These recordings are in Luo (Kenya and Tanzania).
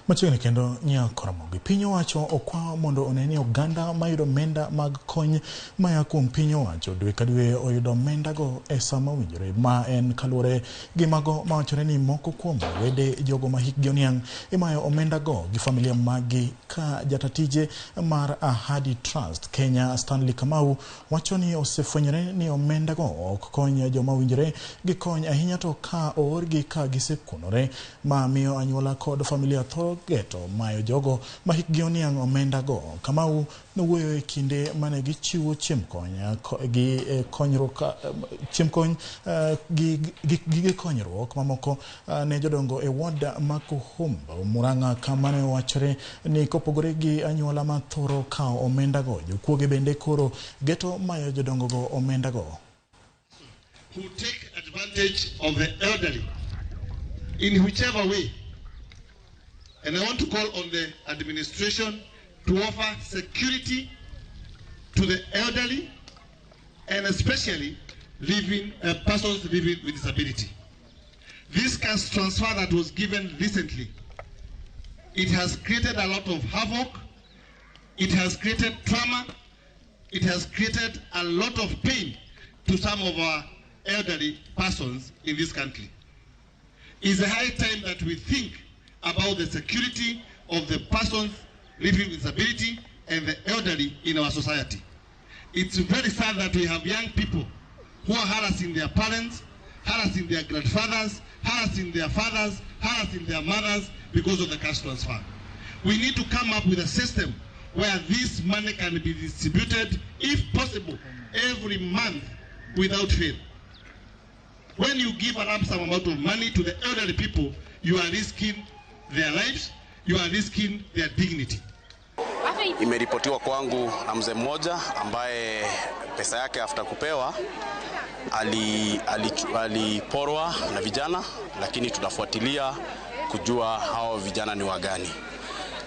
Machiegni kendo Nyakoromogi, piny owacho okwa mondo one ni oganda mayudo omenda mag kony maya kuom piny owacho dwe ka dwe oyudo omendago e sama owinjore. Ma en kaluwore gi mago mawachore ni moko kuom wede jogo ma hikgi oniang' imayo omendago gi familia maggi ka jatatije mar Ahadi Trust Kenya Stanley Kamau wacho ni osefwenyore ni omendago ok kony joma owinjore gi kony ahinya to ka oorgi ka gisekunore ma miyo anyuola kod familia thoro geto mayo jogo ma hikgi oniang' omendago. Kamau nowuoyo e kinde mane gichiwo chiemb kony gi konyruok chiemb kony gi gige konyruok mamoko ne jodongo e ward ma Kuhumba Murang'a kama ne owachore ni kopogore gi anyuola ma thoro kawo omendago, jokuoge bende koro geto mayo jodongogo omendago. Who take advantage of the elderly in whichever way. And I want to call on the administration to offer security to the elderly and especially persons living with disability. This cash transfer that was given recently, it has created a lot of havoc, it has created trauma, it has created a lot of pain to some of our elderly persons in this country. It's a high time that we think about the security of the persons living with disability and the elderly in our society. It's very sad that we have young people who are harassing their parents, harassing their grandfathers, harassing their fathers, harassing their mothers because of the cash transfer. We need to come up with a system where this money can be distributed, if possible, every month without fail. When you give a lump sum amount of money to the elderly people, you are risking their lives, you are risking their dignity. Imeripotiwa kwangu na mzee mmoja ambaye pesa yake after kupewa aliporwa na vijana, lakini tunafuatilia kujua hao vijana ni wagani.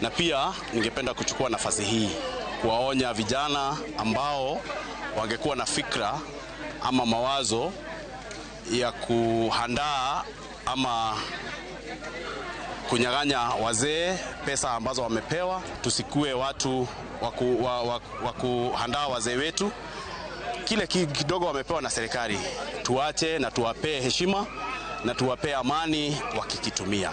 Na pia ningependa kuchukua nafasi hii kuwaonya vijana ambao wangekuwa na fikra ama mawazo ya kuhandaa ama kunyang'anya wazee pesa ambazo wamepewa. Tusikue watu wa kuhandaa wazee wetu. Kile kidogo wamepewa na serikali tuache na tuwapee heshima na tuwapee amani wakikitumia.